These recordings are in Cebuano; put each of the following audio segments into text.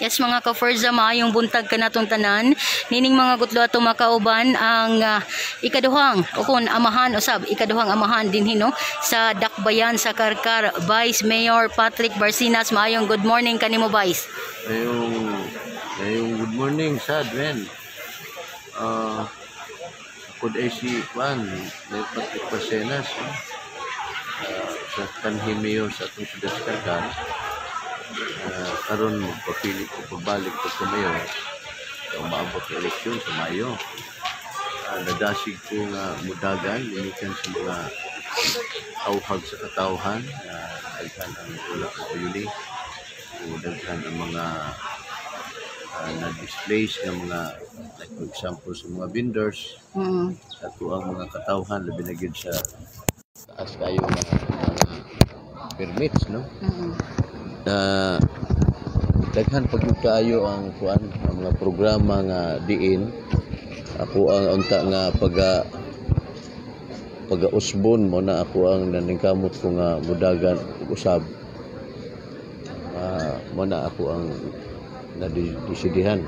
Yes, mga ka-Forza, maayong buntag kanatong tanan. Nining mga gutlo ato makauban ang ikaduhang o kon amahan usab, ikaduhang amahan dinhi, no, sa Dakbayan sa Carcar, Vice Mayor Patrick Barcinas. Maayong good morning kanimo, Vice. Ngayong good morning sad men. Ako ay si Juan, Mayor Patrick Barcenas, no? Sa kanhi mayor sa atong syudad sa Carcar. Karon magpapili ko pabalik ko sa mayor sa umaabot na eleksyon sa Mayo. Nadasig ko nga mudagan ginikan sa mga awhag sa katawhan na daghan ang wala mauyuli o daghan ang mga na-displace nga mga, like for example sa mga vendors sa atuang mga katawhan, labi na gyud sa taas kayo nga mga permits, no, na daghan pag gyud kaayo ang kuan, ang mga programa nga diin ako ang unta nga pagausbon mo na ako ang naningkamot ko nga mudagan ug usab. Mo na ako ang nadesidihan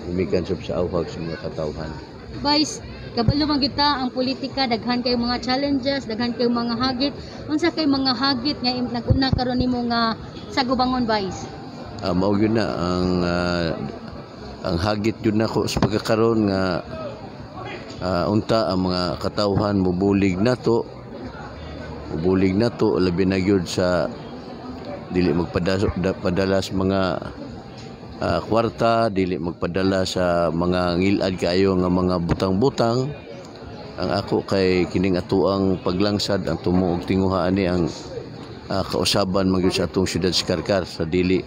gumikan sa awhag sa mga katawhan. Vice, kabalo man gyud ta ang politika, daghan kay mga challenges, daghan kay mga hagit. Unsa kay mga hagit nga nag-una karon nimo nga sagubangon, Vice? Mao gyud na ang hagit gyud nako sa pagkakaron nga unta ang mga katawhan mubulig nato, labi na gyud sa dili magpadala sa mga kwarta, dili magpadala sa mga ngilad kaayo nga mga butang-butang. Ang ako kay kining atuang paglangsad ang tumo og tinguha ani ang kausaban man gyud sa atong syudad sa Carcar sa dili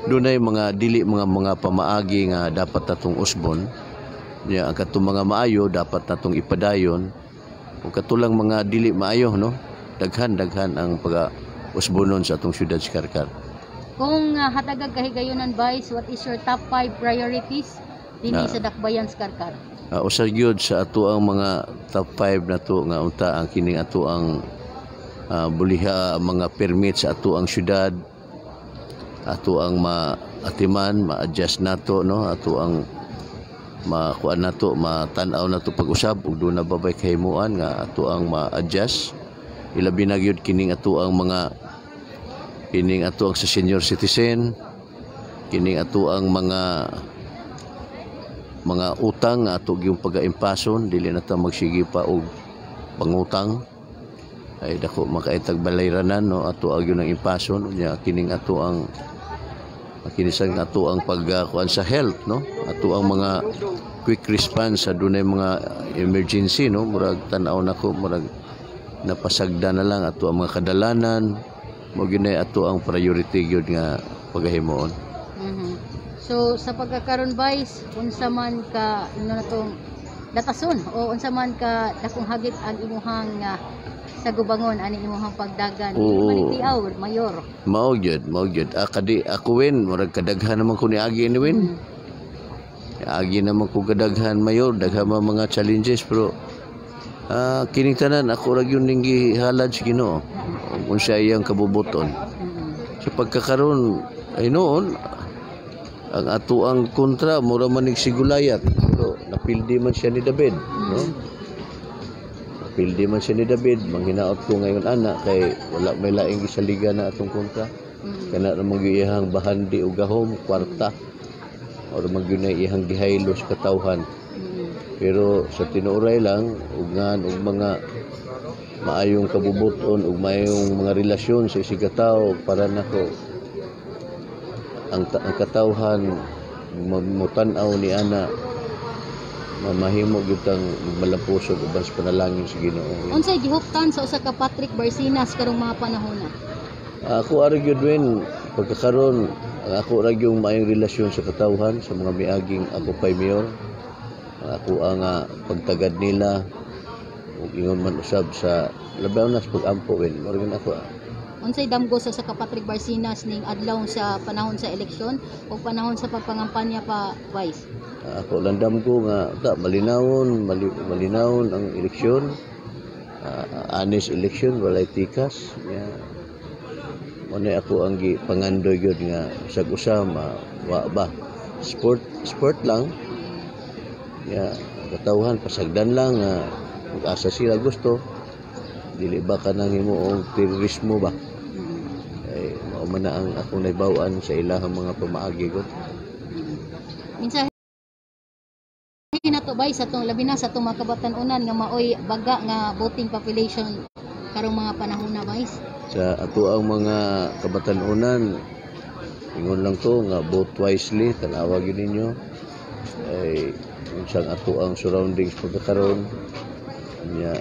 dunay mga dili mga pamaagi nga dapat natong usbon nya. Ang katong mga maayo dapat natong ipadayon ug katulang mga dili maayo, no, daghan daghan ang pag usbonon sa atong syudad sa Carcar. Kung hatagag kahigayonan, Vice, what is your top 5 priorities dinhi sa Dakbayan sa Carcar? Usa gyud sa ato ang mga top 5 nato nga unta ang kining ato ang buliha ang mga permit sa ato ang syudad, ato ang maatiman, ma-adjust nato, no, ato ang makuan nato, matan-aw nato pag-usab ug doon na babay kahimuan nga ato ang ma-adjust, ilabi na gyud kining ato ang mga kining ato ang sa senior citizen, kining ato ang mga utang nga ato gyung pagaimpason. Dili na ta magsige pa og pangutang ay dako makaitag balayranan, no. Ato agyon ang impason unya kining ato ang kinisang ato ang pagkuan sa health, no, ato ang mga quick response sa dunay mga emergency, no. Murag tan-aw nako, murag napasagda na lang ato ang mga kadalanan. Mo gyud ato ang priority gyud nga pagahimuon. So sa pagkakaron, Vice, unsa man ka ino na tong datason o unsa man ka dakong hagit ang imuhang sagubangon ani imuhang pagdagan? Oo. Dili man tiaw mayor. Mao gyud, mao gyud. Kadi ako win, murag kadaghan naman ko ni agi ni win. Agi naman ko kadaghan mayor, daghan man mga challenges, pero kining tanan ako ra gyud ning gihalad sa Ginoo. Kung siya iyang kabubuton. Sa pagkakaron ay noon ang ato ang kontra mura man nig si Goliath, pero napildi man siya ni David, no? Napildi man siya ni David. Manghinaot ko ngayon ana kay wala may laing gisaligan na atong kontra. Kana ra man gyud iyang bahandi og gahom, kwarta. Or man gyud na iyang gihaylo sa katawhan. Pero sa tinuoray lang ug ngan og mga maayong kabubuton ug maayong mga relasyon sa isig katawo, para nako ang katawhan mutan-aw ni ana, mamahimo gyud tang malampusog uban sa panalangin sa Ginoo. Unsay gihuptan sa usa ka Patrick Barcinas karong mga panahona? Ako ara gyud win pagkakaron, ang ako ra gyud maayong relasyon sa katawhan sa mga miaging ako pay mayor. Ang ako ang pagtagad nila ug ingon man usab sa labaw na sa pag-ampo win. Mao ra gyud ako. Unsay damgo sa usa ka Patrick Barcinas ning adlaw sa panahon sa eleksyon o panahon sa pagpangampanya pa, Vice? Ako lang damgo nga ta malinawon malinawon ang eleksyon. Honest election, walay tikas. Yeah. Mo na ako ang gipangandoy gyud nga usag usa ma wa ba, sport sport lang ya, ang katawhan pasagdan lang nga asa sila gusto, dili ba kanang himuong terorismo ba. Ay mao man na ang akong nahibaw-an sa ilahang mga pamaagi gud. Mensahe nato bay sa atong, labi na sa atong mga kabatan-unan nga maoy baga nga voting population karong mga panahon na, Vice. Sa ato ang mga kabatan-unan, ingon lang to nga vote wisely. Tanawa gyud ninyo ay unsang ato ang surroundings pagkakaron nya.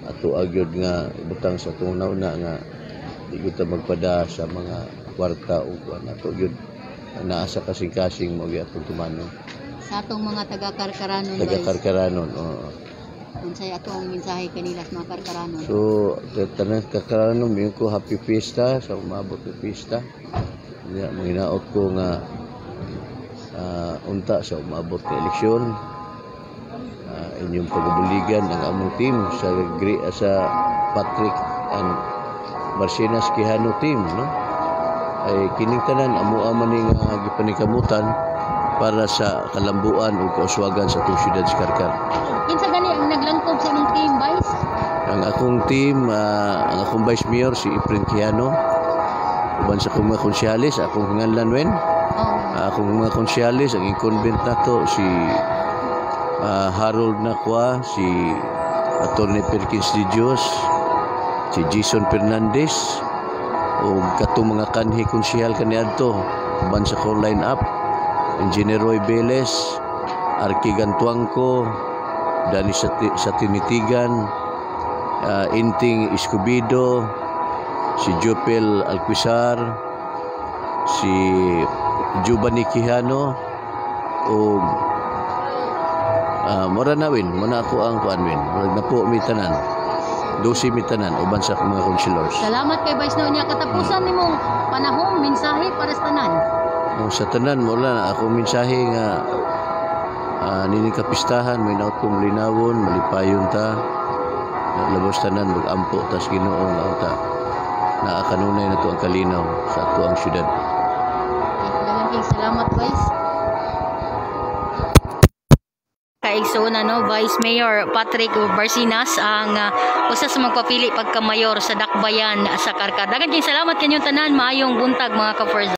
Ato gyud nga ibutang sa atong nauna nga di gyud ta magpada sa mga kwarta o kuan. Ato gyud naa sa kasing-kasing mo gyud atong tumanon. Sa atong mga taga-Karkaranon, Taga Vice. Karkaranon, oo. Unsay atong mensahe kanila sa mga Karkaranon? So tanan Karkaranon, moingon ko happy fiesta sa umabot ng fiesta nya. Manginaot ko nga unta sa umabot na eleksyon, inyong pagabuligan ang among team sa Patrick and Barcenas Quijano team, no? Ay kining tanan amo man ning gipanikamutan para sa kalambuan ug kauswagan sa atong syudad sa Karkar. Kinsa gani ang naglangkob sa imong team, Vice? Ang akong team, ang akong vice mayor si Efren Quijano. Uban sa akong mga konsyales, akong hinganlan wen. Akong mga konsyales, ang incumbent nato si Harold Nakwa, si Attorney Perkins de Dios, si Jason Fernandez, ug katong mga kanhi konsyal kaniadto uban sa akong line up, Engineer Roy Velez, Arki Gantuangco, Dani sa Tinitigan, Inting Escobedo, si Jupel Alquizar, si Giovanni Quijano, ug mura na win, muna ako ang kuan win. Murag na po mi tanan. 12 mi tanan uban sa mga councilors. Salamat kay Vice no niya katapusan nimong panahon, mensahe para sa tanan. O, sa tanan mo na ako mensahe nga nining kapistahan may naot kong linawon, malipayon ta. Labos tanan mag-ampo tas Ginoo nga unta naa kanunay na to ang kalinaw sa ato ang syudad. Okay, daghan salamat, Vice. Kaigsoon, no, Vice Mayor Patrick Barcinas ang usa sa magpapili pagka-mayor sa Dakbayan sa Karkar. Daghan kayong salamat kanyong tanan, maayong buntag, mga ka.